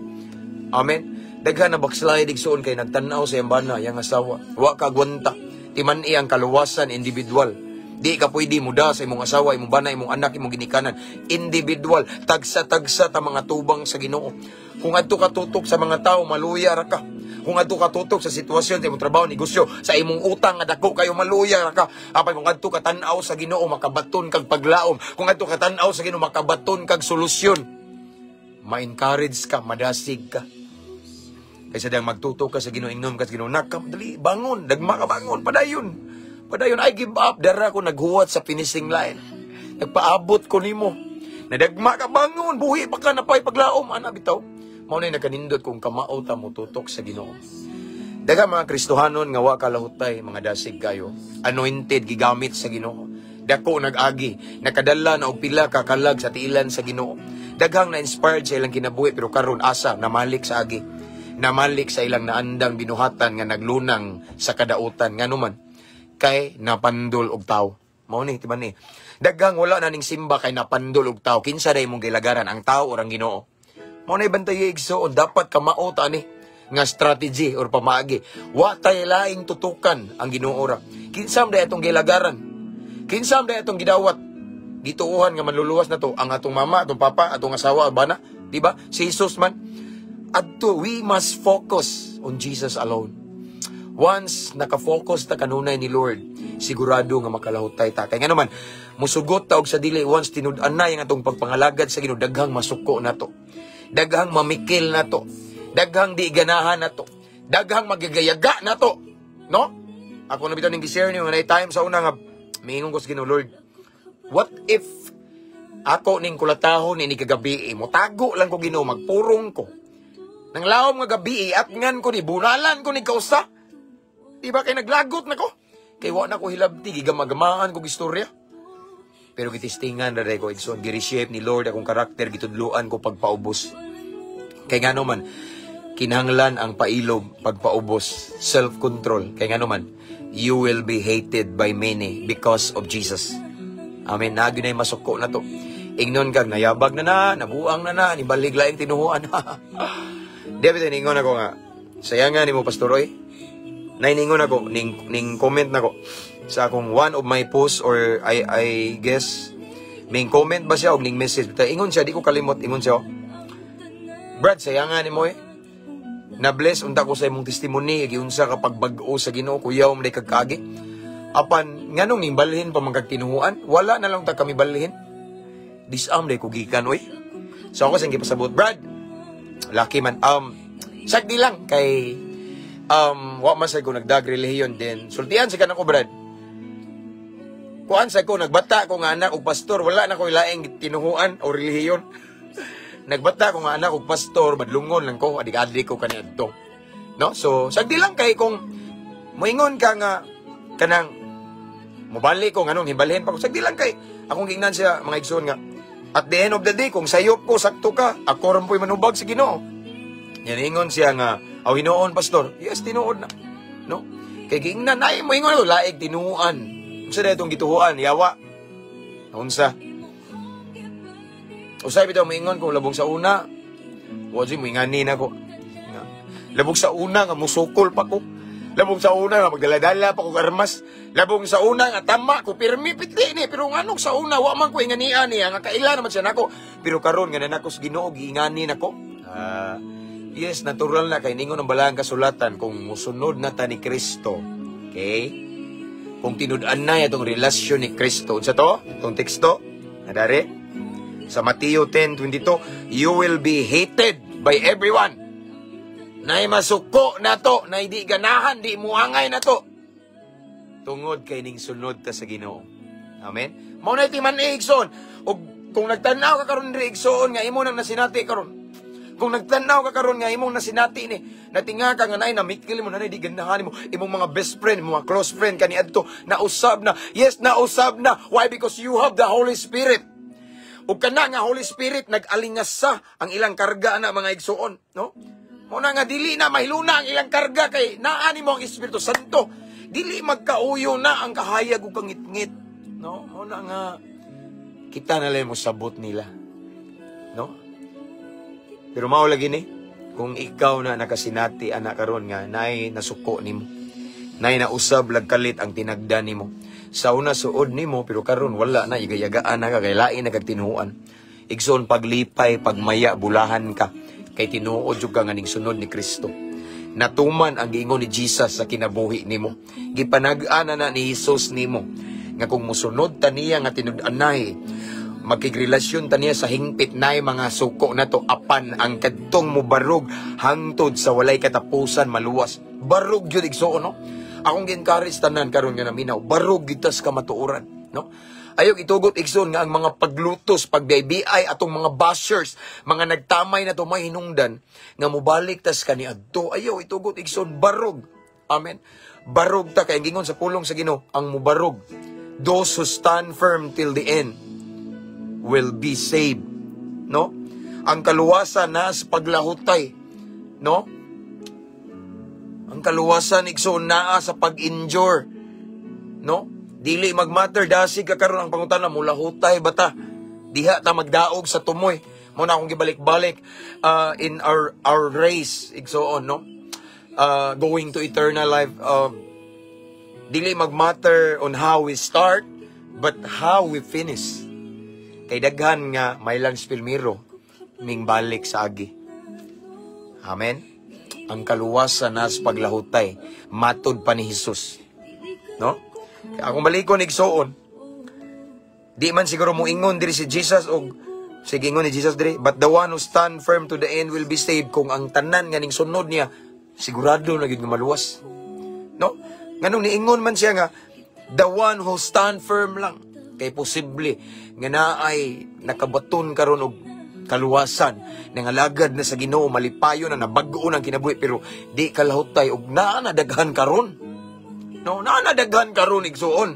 Amen. Daghan na backslide, igsoon, kay nagtan-aw sa iyang bana, iyang asawa. Wa ka gwanta. Timan-i ang kaluwasan individual. Di ka pwede muda sa imong asawa, imong bana, imong anak, imong ginikanan. Individual, tagsa-tagsa ta mga tubang sa Ginoo. Kung adto ka tutok sa mga tao, maluya ra ka. Kung adto ka tutok sa sitwasyon sa imong trabaho, negosyo, sa imong utang nga dako kayo, maluya ra ka. Apay kung adto ka tan-aw sa Ginoo, makabaton kag paglaom. Kung adto ka tan-aw sa Ginoo, makabaton kag solusyon. Ma-encourage ka, madasig ka. Kaysa dang magtutok ka sa Ginoo, ingnom ka sa Ginoo, nakam, dali, bangon, dagma ka bangon, padayon. Padayon, I give up, dara ko naghuwat sa finishing line. Nagpaabot ko nimo. Nadagma ka bangon, buhi pa ka napay paglaom, ana bitaw. Mao na nakanindot kung kamao ta mo tutok sa Ginoo. Daga mga Kristohanon nga wa kalahutay, mga dasig kayo. Anointed, gigamit sa Ginoo. Dako nag-agi, nakadala na og pila ka kalag sa tiilan sa Ginoo. Daghang na-inspired sa ilang kinabuhi pero karon asa namalik sa agi. Namalik sa ilang naandang binuhatan nga naglunang sa kadautan, nganuman kay napandol og tawo. Mao ni timan ni. Daghang wala na ning simba kay napandol og tawo. Kinsa day imong gilagaran, ang tawo or ang Ginoo? Mao na bantay, igsoon, dapat kamao ta ani nga strategy or pamaagi. Wa tay laing tutukan, ang Ginoo ra. Kinsa man day atong gilagaran? Kinsa man day atong gidawat? Gituohan nga manluluwas na to ang atong mama, atong papa, atong asawa, bana, di ba? Si Jesus man. Adto we must focus on Jesus alone. Once nakafocus ta kanunay ni Lord, sigurado nga makalahutay ta. Kay ngano man, musugot ta og sa dili, once tinud-an na ang atong pagpangalagad sa Ginoo, daghang masuko nato. Daghang mamikil nato. Daghang di ganahan nato. Daghang magagayaga nato. No? Ako na bitaw ning gi-share niyo nga naay time sa una nga miingon ko sa Ginoo, "Lord, what if ako ning kulatahon ni kagabi, eh, motago lang ko, Ginoo, magpurong ko. Nang laom nga gabi, at ngan ko ni bunalan ko ni kausa." Di ba kay naglagot na ko? Kay wa na ko hilabti, gigamagamaan ko istorya. Pero gitistingan ra ko, igsoon, gi-reshape ni Lord akong karakter, gitudluan ko pagpaubos. Kay ngano man, kinahanglan ang pailob, pagpaubos, self-control. Kay ngano man, you will be hated by many because of Jesus. Amen. Naa gyud masuko na to. Ingnon kag nayabag na na, nabuang na na, nibalig laing tinuhuan. Di ba ningon ako nga, sayanga nimo, Pastor Roy. Nainingon ako, ning comment nako sa akong one of my posts or I guess may comment ba siya og ning message. Bitaw, ingon siya, di ko kalimot, ingon siya, oh, "Brad, sayanga nimo eh. Na-bless unta ko sa imong testimony, giunsa ka pagbag-o sa Ginoo, kuyaw mo kag kaagi. Apan nganong ning balhin pa man kag tinuhuan, wala na lang ta kami balhin." Disarm day ko gikan oy. So ako sa gipasabot, "Brad, lucky man sagdi lang kay wa man sad ko nagdag relihiyon din. Sultian sa kanako, Brad. Kuan sa ko, nagbata ko nga anak og pastor, wala na ko laing tinuhuan o relihiyon. Nagbata ko nga anak og pastor, badlungon lang ko, adik-adik ko kaniadto. No? So, sagdi lang kay kung moingon ka nga kanang mobalik ko nganong hibalhin pa ko, sagdi lang kay akong gingnan siya, mga igsoon, nga at the end of the day, kung sayop ko, sakto ka, ako rin po'y manubag sa Ginoo." Yan ingon siya nga, "Aw, hinuon, pastor." Yes, tinuod na. No? Kay giingnan ay moingon ko laig tinuan. Unsa na itong gituhuan? Yawa. Unsa? Usay bitaw moingon ko labong sa una. Wa jud moingani na ko. Nga, labong sa una nga musukol pa ko. Labong sa una nga magdala-dala pa ko armas. Labong sa una nga tama ko pirmi pitli ni, pero nganong sa una wa man ko inganian niya nga kaila naman siya nako. Pero karon nga nanako sa Ginoo, giingani nako. Ah, yes, natural na kay ningon ang balaan kasulatan kung musunod na ta ni Kristo. Okay? Kung tinud-an na itong relasyon ni Kristo. Unsa to? Itong teksto? Nadari? Sa Mateo 10:22, you will be hated by everyone. Nay masuko na to, nay di ganahan, di muangay na to. Tungod kay ning sunod ta sa Ginoo. Amen. Mao na ti man igsoon. Og kung nagtan-aw ka karon diri, igsoon, nga imo nang nasinati karon. Kung nagtan-aw ka karon nga imong nasinati ni, natinga ka nga nay namikil mo na, di ganahan nimo imong mga best friend, imong mga close friend kaniadto, nausab na. Yes, nausab na. Why? Because you have the Holy Spirit. Ug kana nga Holy Spirit nag-alingasa ang ilang karga na, mga igsoon, no? Mao na nga dili na mahiluna ang ilang karga kay naa nimo ang Espiritu Santo. Dili magkauyo na ang kahayag ug kangitngit, no? Mao na nga kita na lang mo sabot nila. No? Pero mao lagi ni kung ikaw na nakasinati ana karon nga naay nasuko nimo. Naay nausab lagkalit ang tinagda nimo. Sa una suod nimo, pero karon wala na, igayagaan na ka kay lain na kag tinuoan. Igsoon, paglipay, pagmaya, bulahan ka kay tinuod jud ka nga ning sunod ni Kristo. Natuman ang giingon ni Jesus sa kinabuhi nimo. Gipanag-an na ni Jesus nimo nga kung musunod ta niya nga tinud-anay, makigrelasyon ta niya sa hingpit, nay mga suko na to, apan ang kadtong mubarog hangtod sa walay katapusan maluwas. Barog gyud, igsuon, no? Akong gi-encourage tanan karon nga naminaw, barog gyud tas kamatuoran, no? Ayaw itugot, igsoon, nga ang mga paglutos, pagbiay atong mga bashers, mga nagtamay na to, may hinungdan nga mobalik tas kaniadto. Ayaw itugot, igsoon, barog. Amen. Barog ta kay ang gingon sa pulong sa Ginoo, ang mubarog, those who stand firm till the end will be saved. No? Ang kaluwasan na sa paglahutay. No? Ang kaluwasan, igsoon, naa sa pag-endure. No? Dili magmatter dasig ka karon. Ang pangutana, mulahutay ba ta? Diha ta magdaog sa tumoy. Mo na akong gibalik-balik in our race, igsoon, no? Going to eternal life, dili magmatter on how we start but how we finish. Kay daghan nga may lang spilmiro ming balik sa agi. Amen. Ang kaluwasan nas paglahutay, matod pa ni Jesus. No? Kaya akong balikon, igsoon, di man siguro mo ingon diri si Jesus og sige, ingon ni Jesus diri, "But the one who stand firm to the end will be saved," kung ang tanan nga ning sunod niya sigurado na gid nga maluwas. No? Nganong niingon man siya nga the one who stand firm lang? Kay posible nga naay nakabaton karon og kaluwasan, nangalagad na sa Ginoo, malipayon na, nabag-o ng kinabuhi, pero di kalahutay og naa na daghan karon. No, naa na daghan karon, igsuon.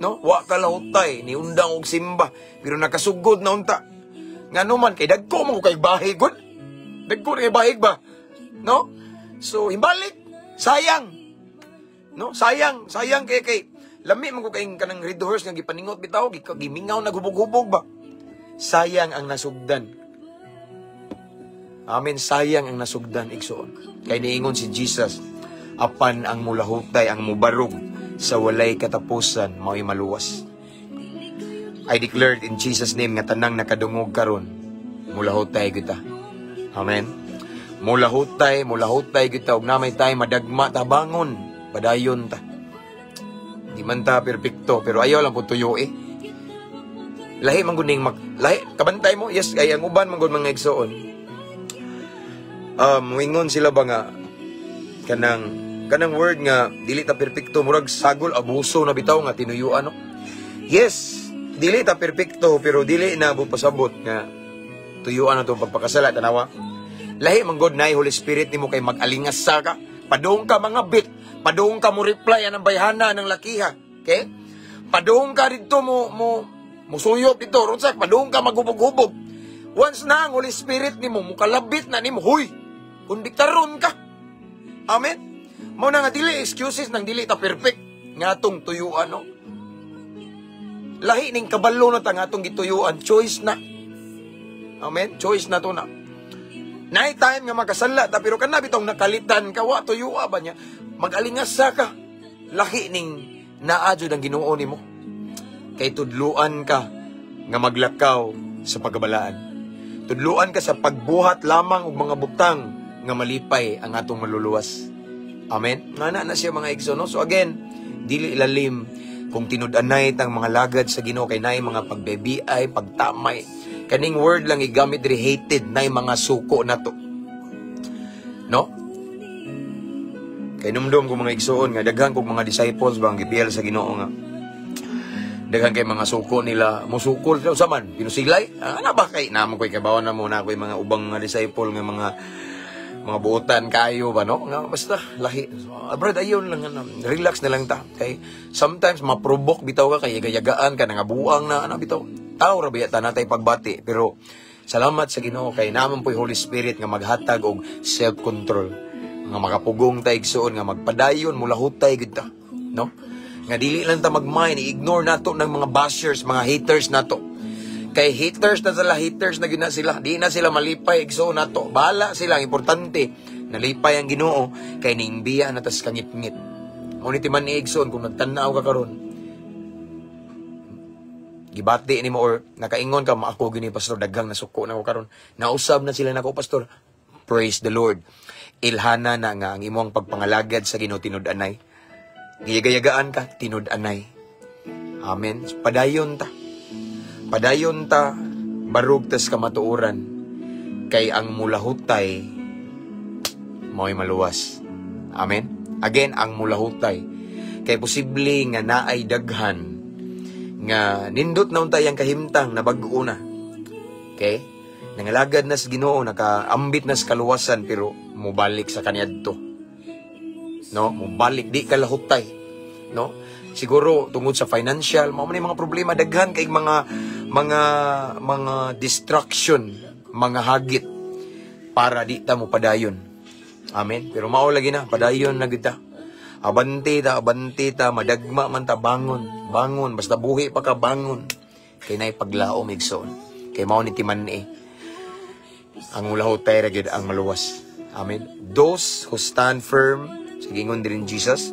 No, wa kalahutay, niundang og simba, pero nakasugod na unta. Ngano man kay dagko man ko kay bahig gud. Dagko na kay bahig ba? No? So, imbalik, sayang. No, sayang, sayang kay kay lami man ko kay kanang red horse nga gipaningot bitaw, gimingaw na hubog-hubog ba. Sayang ang nasugdan. Amen, sayang ang nasugdan, igsoon. Kay niingon si Jesus, apan ang mulahutay, ang mubarog sa walay katapusan, mao'y maluwas. I declared in Jesus' name nga tanang nakadungog karon, mulahutay kita. Amen. Mulahutay, mulahutay kita ug namay tay madagma ta, bangon, padayon ta. Di man ta perpekto, pero ayaw lang po tuyo eh. Lahi man gud ning mag lahi kabantay mo. Yes, ay ang uban man gud, mga igsoon. Muingon sila ba nga kanang kanang word nga dili ta perpekto, murag sagol abuso na bitaw nga tinuyuan, no? Yes, dili ta perpekto, pero dili na pasabot nga tuyuan na itong pagpakasala. Tanawa. Lahi man god na Holy Spirit nimo kay mag-alingas sa ka. Padung ka mga bit, padung ka mo reply anang bayhana ng lakiha. Okay? Padung ka dito mo mo musuyop dito, runsak, padung ka maghubog-hubog. Once na ang Holy Spirit nimo mukalabit na nimo, huy, kondiktaron ka. Amen. Mo na nga dili excuses nang dili ta perfect nga atong tuyuan, no. Lahi ning kabalo na ta nga atong gituyuan, choice na. Amen. Choice na to na. Night time nga makasala ta, pero kana bitong nakalitan ka, wa tuyua ba niya, mag-alingasa ka. Lahi ning naa jud ang Ginoo nimo. Kay tudluan ka nga maglakaw sa pagkabalaan. Tudluan ka sa pagbuhat lamang og mga butang nga malipay ang atong maluluwas. Amen. Nga na na siya, mga igsoon, no? So again, dili ilalim kung tinud-anay tang mga lagad sa Ginoo kay naay mga pagbebiay, pagtamay. Kaning word lang igamit diri, hated, nay mga suko na to. No? Kay numdum ko, mga igsoon, nga daghan kog mga disciples ba ang gipiyal sa Ginoo nga daghan kay mga suko nila, musukol sila usa man pinusilay. Ah, ana ba kay namo koy kabawan na mo na koy mga ubang mga disciple nga mga buotan kayo ba, no, nga basta lahi. So, ah, brad, ayun lang, ano, relax na lang ta kay sometimes ma-provoke bitaw ka kay yaga-yagaan ka nga buang na ano bitaw. Tao ra biya ta natay pagbati, pero salamat sa Ginoo kay naman po'y Holy Spirit nga maghatag og self-control nga makapugong ta, igsuon, nga magpadayon, mulahutay gud ta, no, nga dili lang ta mag-mind, i-ignore nato ng mga bashers, mga haters nato. Kay haters na sila, haters na gyud na sila. Di na sila malipay, igsuon nato. Bahala sila, ang importante nalipay ang Ginoo kay ningbiya na tas kangitngit. Ngunit man ni, igsuon, kung nagtan-aw ka karon, Gibati nimo or nakaingon ka, "Ako gini, Pastor, daghang nasuko na ako karon. Nausab na sila nako, Pastor." Praise the Lord. Ilhana na nga ang imong pagpangalagad sa Ginoo tinud-anay. Giyagayagaan ka, tinud-anay. Amen. Padayon ta. Padayon ta, barug tas kamatuoran. Kay ang mulahutay, mao'y maluwas. Amen. Again, ang mulahutay. Kay posible nga naay daghan nga nindot na unta iyang kahimtang na bag-o na. Okay? Nangalagad na sa Ginoo, nakaambit na sa kaluwasan, pero mubalik sa kaniadto. No? Mubalik, di ka lahutay. No? Siguro tungod sa financial, mao man yung mga problema, daghan kay mga distraction, mga hagit para di ta mo padayon. Amen. Pero mao lagi na, padayon na kita. Abante ta, abante ta, madagma man ta, bangon, bangon, basta buhi pa ka, bangon. Kay nay paglaom, igsoon. Kay mao ni timan-i. Ang mulahutay ra gyud ang maluwas. Amen. Those who stand firm, sige, ingon din Jesus,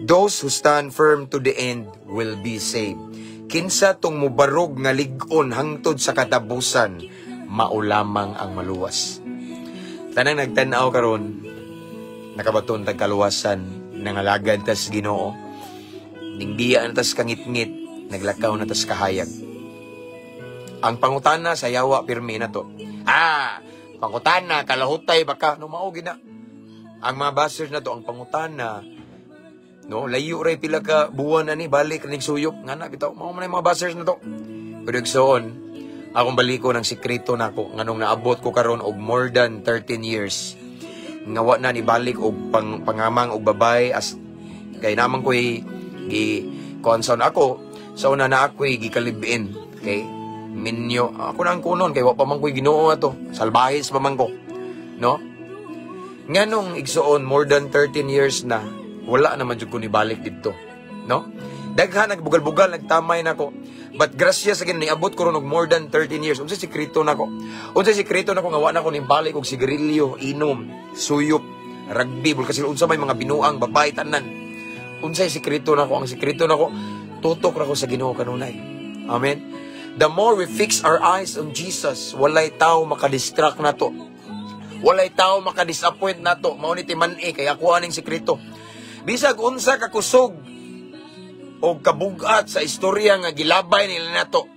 "Those who stand firm to the end will be saved." Kinsa tong mubarog nga lig-on hangtod sa katapusan, mao lamang ang maluwas. Tanang nagtan-aw karon, nakabaton tag kaluwasan, nangalagad tas Ginoo, ningbiya na tas kangitngit, naglakaw na tas kahayag. Ang pangutana sa yawa pirmi na to. Ah, pangutana, kalahutay baka no mao gina. Ang mga bashers na to, ang pangutana, no, layo ray pila ka buwan ani, balik nig suyop nga na bitaw, mao man ang mga bashers na to. Pero igsoon, akong baliko ng sikreto nako nganong naabot ko karon og more than 13 years nga wa na nibalik og pangamang og babay, as kay naman ko'y gi kuan sa ako sa una na ako'y gikalibin, okay, minyo ako na ang kunon kay wa pa man ko'y Ginoo ato, salbahis pa man ko, no? Nganong, igsoon, more than 13 years na wala naman jud ko nibalik didto, no? Daghan nagbugal-bugal, nagtamay nako, but grasya sa Ginoo, niabot ko ron og more than 13 years. Unsa sikreto nako? Unsa sikreto nako nga wa na ko nibalik og sigarilyo, inom, suyop, rugby, kasi unsa may mga binuang, babae, tanan? Unsay sikreto nako? Ang sikreto nako, tutok ra ko sa Ginoo kanunay. Amen. The more we fix our eyes on Jesus, walay tao makadistract nato. Walay tao makadisappoint nato. Mao ni timan-i kay ako aning sikreto. Bisag unsa ka kusog o kabugat sa istorya nga gilabay nila nato,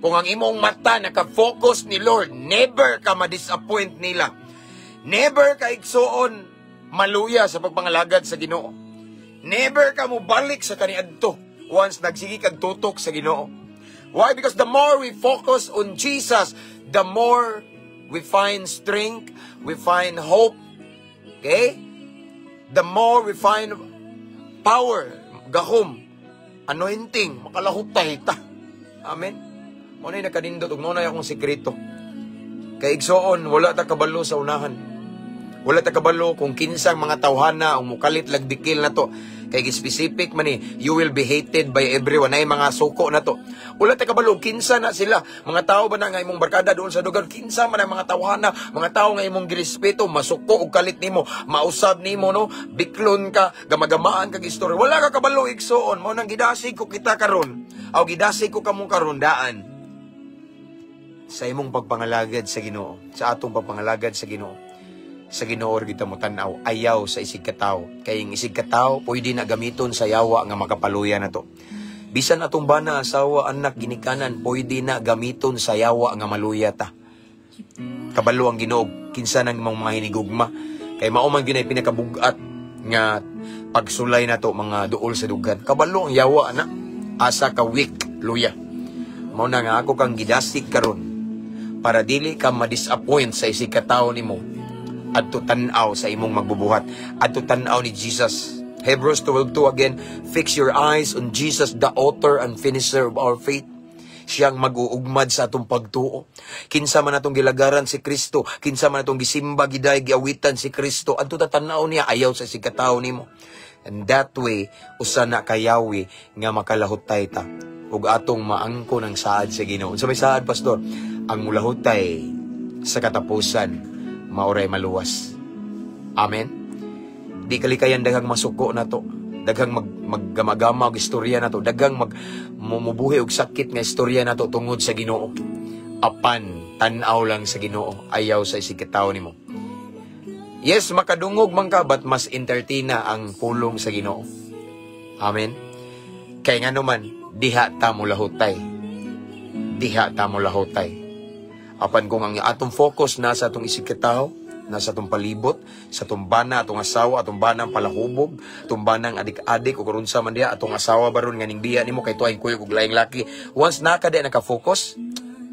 kung ang imong mata naka-focus ni Lord, never ka ma-disappoint nila. Never ka, igsuon, maluya sa pagpangalagad sa Ginoo. Never ka mobalik sa kaniadto once nagsige kag tutok sa Ginoo. Why? Because the more we focus on Jesus, the more we find strength, we find hope. Okay? The more we find power, gahom, anointing, makalahutay ta. Amen. Mao na nakanindot ug mao na akong sekreto. Kay igsoon, wala ta kabalo sa unahan. Wala ta kabalo kung kinsang mga tawhana ang mukalit lagdikil na to. Kay specific man ni, "You will be hated by everyone," ay mga suko na to. Wala ta kabalo kinsa na sila. Mga tao ba na nga imong barkada doon sa lugar, kinsa man ang mga tawhana, mga tao nga imong girespeto, masuko og kalit nimo, mausab nimo, no, biklon ka, gamagamaan kag istorya. Wala ka kabalo, igsoon, mao nang gidasig ko kita karon. Aw, gidasig ko kamo karon daan sa imong pagpangalagad sa Ginoo, sa atong pagpangalagad sa Ginoo. Sa Ginoo ra kita mo tan-aw, ayaw sa isig katawo. Kay ang isig katawo pwede na gamiton sa yawa nga makapaluya na to. Bisan atong bana, asawa, anak, ginikanan, pwede na gamiton sa yawa nga maluya ta. Kabalo ang Ginoo kinsa nang imong mga hinigugma. Kay mao man gyud ay pinakabugat nga pagsulay na to, mga duol sa dughan. Kabalo ang yawa na asa ka weak luya. Mao na nga ako kang gidasig karon para dili ka ma-disappoint sa isig katawo nimo, adto tan-aw sa imong magbubuhat, adto tan-aw ni Jesus. Hebrews 12:2 again, "Fix your eyes on Jesus, the author and finisher of our faith." Siyang mag-uugmad sa atong pagtuo. Kinsa man atong gilagaran, si Kristo, kinsa man atong gisimba, giday, giawitan, si Kristo, adto tan-aw niya, ayaw sa isig katawo nimo. And that way, usa na kayawi nga makalahutay ta ug atong maangko ng saad sa Ginoo. Unsa may saad, Pastor? Ang mulahutay sa katapusan, maoray maluwas. Amen. Di kalikayan daghang masuko na to. Daghang maggamagama og istorya nato, daghang mag mumubuhi og sakit nga istorya nato tungod sa Ginoo. Apan tan-aw lang sa Ginoo, ayaw sa isig katawo nimo. Yes, makadungog man ka, but mas entertain na ang pulong sa Ginoo. Amen. Kay nga naman, diha ta mo lahutay. Diha ta mo lahutay. Apan kung ang atong focus nasa atong isig katawo, nasa atong palibot, sa atong bana, atong asawa, atong bana ang palahubog, atong bana ang adik-adik, o kung unsa man diha, atong asawa baron nga ning biya nimo kay tuayng kuyog og laing laki. Once na ka di naka-focus,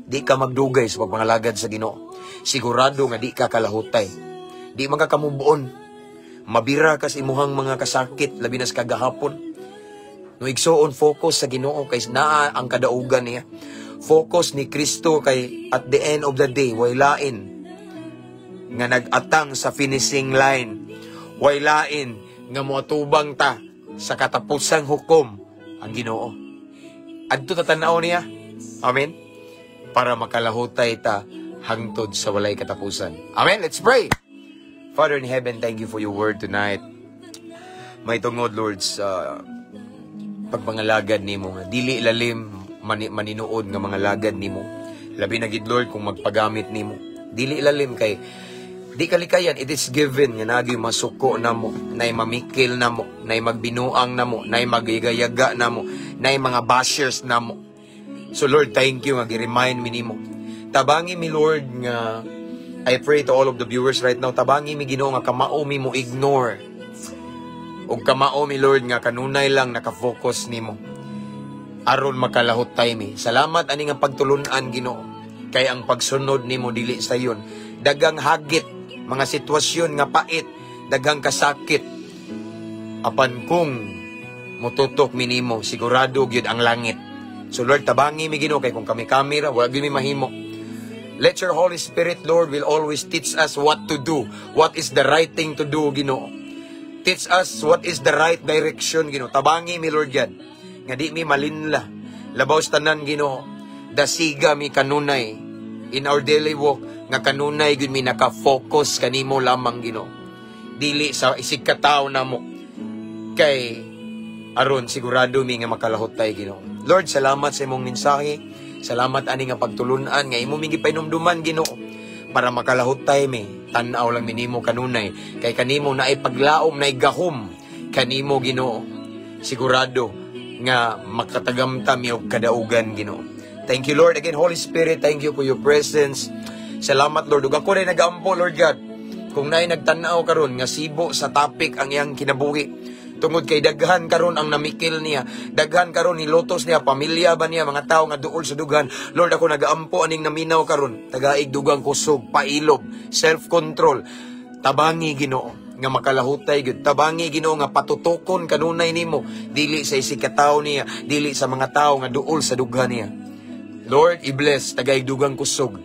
di ka magdugay sa pagpangalagad sa Ginoo. Sigurado nga di ka kalahutay. Di man ka kamubuon. Mabira ka sa imuhang mga kasakit, labi na sa kagahapon. No, igsoon, focus sa Ginoo kay naa ang kadaugan niya. Focus ni Kristo kay at the end of the day, way lain nga nag-atang sa finishing line. Way lain nga moatubang ta sa katapusang hukom, ang Ginoo. Adto tatanaw niya. Amen. Para makalahutay ta hangtod sa walay katapusan. Amen. Let's pray. Father in heaven, thank you for your word tonight. May tungod, Lord, sa pagpangalagad nimo nga dili lalim maninuod nga mga lagad nimo. Labi na gid, Lord, kung magpagamit nimo. Dili lalim kay di kalikayan, it is given nga nagi masuko namo, nay mamikil namo, nay magbinuang namo, nay magigayaga namo, nay mga bashers namo. So Lord, thank you nga gi-remind mi nimo. Tabangi mi, Lord, nga I pray to all of the viewers right now, tabangi mi, Ginoo, nga kamao mi mo ignore. Ug kamao mi, Lord, nga kanunay lang naka-focus nimo. Aron makalahutay mi. Salamat ani nga pagtulunan, Ginoo. Kay ang pagsunod nimo dili sayon. Daghang hagit, mga sitwasyon nga pait, daghang kasakit. Apan kung mututok mi nimo, sigurado gyud ang langit. So Lord, tabangi mi, Ginoo, kay kung kami kamera, wala gyud mi mahimo. Let your Holy Spirit, Lord, will always teach us what to do, what is the right thing to do, Ginoo. Teach us what is the right direction, Ginoo. Tabangi mi, Lord God, nga di mi malinla. Labaw sa tanan, Ginoo, dasiga mi kanunay in our daily walk, nga kanunay gyud mi naka-focus kanimo lamang, Ginoo. Dili sa isig katawo namo. Kay aron sigurado mi nga makalahutay, Ginoo. Lord, salamat sa imong mensahe. Salamat ani nga pagtulunan nga imo mi gipainumduman, Ginoo, para makalahutay mi. Tan-aw lang minimo kanunay kay kanimo naay paglaom, naay gahom kanimo, Ginoo. Sigurado nga makatagamta mi og kadaugan, Ginoo. Thank you, Lord. Again, Holy Spirit, thank you for your presence. Salamat, Lord. Ug ako rin nagaampo, Lord God. Kung naay nagtan-aw karon nga sibo sa topic ang iyang kinabuhi, tungod kay daghan karon ang namikil niya, daghan karon ni lotos niya, pamilya ba niya, mga tao nga duol sa dughan. Lord, ako nagaampo aning naminaw karon, tagaig dugang kusog, pailob, self-control. Tabangi, Ginoo, nga makalahutay gyud. Tabangi, Ginoo, nga patutukon kanunay nimo, dili sa isig katawo niya, dili sa mga tao nga duol sa dughan niya. Lord, i-bless, tagaig dugang kusog.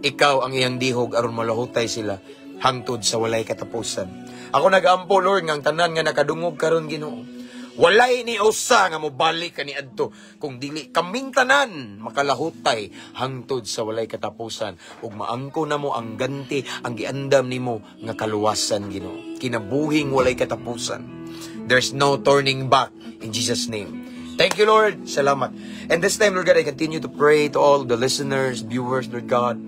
Ikaw ang iyang dihog aron malahutay sila hangtod sa walay katapusan. Ako nagaampo, Lord, nga ang tanan nga nakadungog karon, Ginoo, walay ni usa nga mobalik kani adto kung dili kaming tanan makalahutay hangtod sa walay katapusan ug maangko namo ang ganti, ang giandam nimo nga kaluwasan, Ginoo. Kinabuhing walay katapusan. There's no turning back in Jesus' name. Thank you, Lord. Salamat. And this time, Lord God, I continue to pray to all the listeners, viewers, Lord God.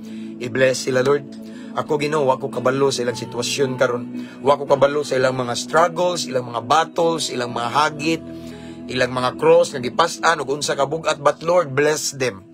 I-bless sila, Lord. Ako, Ginoo, wa ko kabalo sa ilang sitwasyon karon. Wa ko kabalo sa ilang mga struggles, ilang mga battles, ilang mga hagit, ilang mga cross nga gipas-an ug unsa ka bug-at, but Lord, bless them.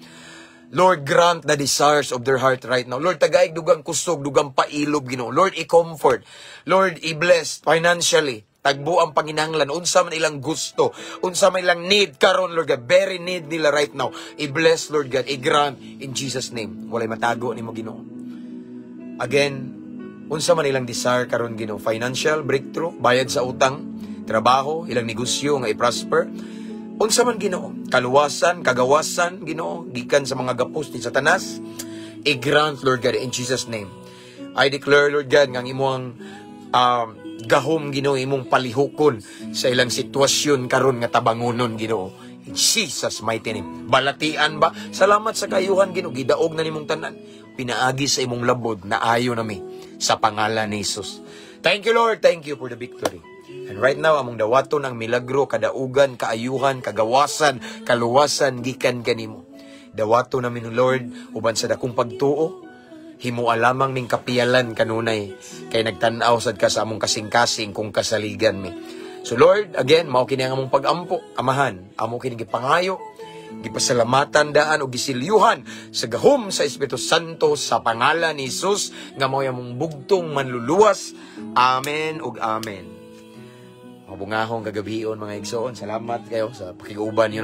Lord, grant the desires of their heart right now. Lord, tagaig dugang kusog, dugang pailob, Ginoo. Lord, i-comfort. Lord, i-bless financially. Tagbo ang panginahanglan, unsa man ilang gusto, unsa man ilang need karon, Lord God, very need nila right now. I-bless, Lord God, i-grant in Jesus' name. Walay matago nimo, Ginoo. Again, unsa man ilang desire karon, Ginoo, financial breakthrough, bayad sa utang, trabaho, ilang negosyo nga i-prosper. Unsa man, Ginoo, kaluwasan, kagawasan, Ginoo, gikan sa mga gapos ni Satanas, i-grant, Lord God, in Jesus' name. I declare, Lord God, nga ang imong gahom, Ginoo, imong palihukon sa ilang sitwasyon karon nga tabangunon, Ginoo. In Jesus' mighty name. Balatian ba? Salamat sa kayuhan, Ginoo. Gidaog na nimong tanan. Pinaagi sa imong labod na ayo nami sa pangalan ni Jesus. Thank you, Lord. Thank you for the victory. And right now, among dawaton ang milagro, kadaugan, kaayuhan, kagawasan, kaluwasan, gikan kanimo. Dawaton namin, Lord, uban sa dakong pagtuo, himua lamang ming kapiyalan kanunay, kay nagtan-aw sad ka sa among kasing-kasing kung kasaligan mi. So Lord, again, mao kini ang among pag-ampo, Amahan, amo kini gipangayo, gipasalamatan daan o gisilyuhan sa gahom sa Espiritu Santo sa pangalan ni Jesus nga mao among bugtong manluluwas. Amen ug amen. Mabungahong kagabion, mga igsoon. Salamat kayo sa pakiguban.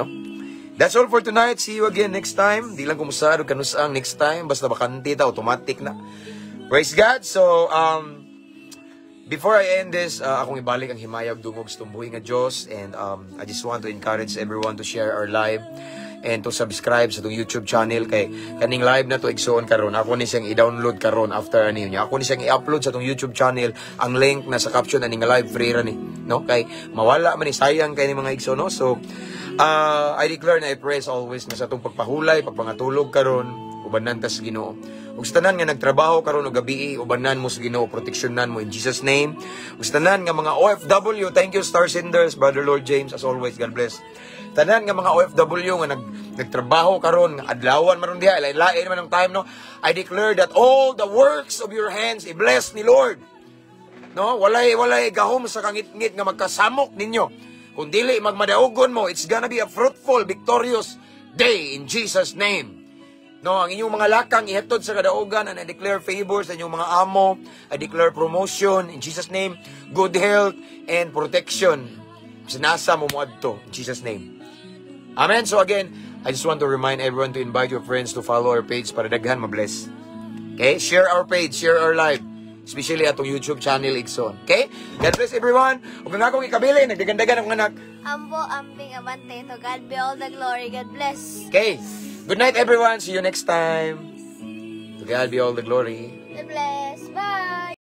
That's all for tonight. See you again next time. Di lang kumusta o kanus-ang next time. Basta bakante ta, automatic na. Praise God. So, before I end this, akong ibalik ang himayag dungog sa tumbuhi nga Diyos, and I just want to encourage everyone to share our live and to subscribe sa atong YouTube channel kay kaning live na to, igsoon, karon ako ni siyang i-download karon after ani niya. Ako ni siyang i-upload sa atong YouTube channel. Ang link na sa caption ani nga live, free ra ni, no, kay mawala man ni, sayang kay ni, mga igsoon, no? So I declare na I praise always na sa atong pagpahulay, pagpangatulog karon, ubanan ta sa Ginoo. Ug sa tanan nga nagtrabaho karon og gabi, ubanan mo sa Ginoo, proteksyonan mo in Jesus' name. Ug sa tanan nga mga OFW, thank you, Star Senders, Brother Lord James, as always, God bless. Tanan nga mga OFW nga nagtrabaho karon, nga adlawan man diha, lain man ang time, no. I declare that all the works of your hands i-bless ni Lord. No, walay gahom sa kangitngit nga magkasamok ninyo. Kung dili magmadaugon mo, it's gonna be a fruitful, victorious day in Jesus' name. No, ang inyong mga lakang ihatod sa kadaugan, and I declare favor sa inyong mga amo. I declare promotion in Jesus' name, good health and protection. Sinasa mo moadto in Jesus' name. Amen. So again, I just want to remind everyone to invite your friends to follow our page para daghan mabless. Okay? Share our page, share our live. Especially atong YouTube channel, igsoon. Okay? God bless everyone. Ug ang akong ikabili, nagdagandagan akong anak. Ambo, ambing, abante. To God be all the glory. God bless. Okay. Good night, everyone. See you next time. To God be all the glory. God bless. Bye.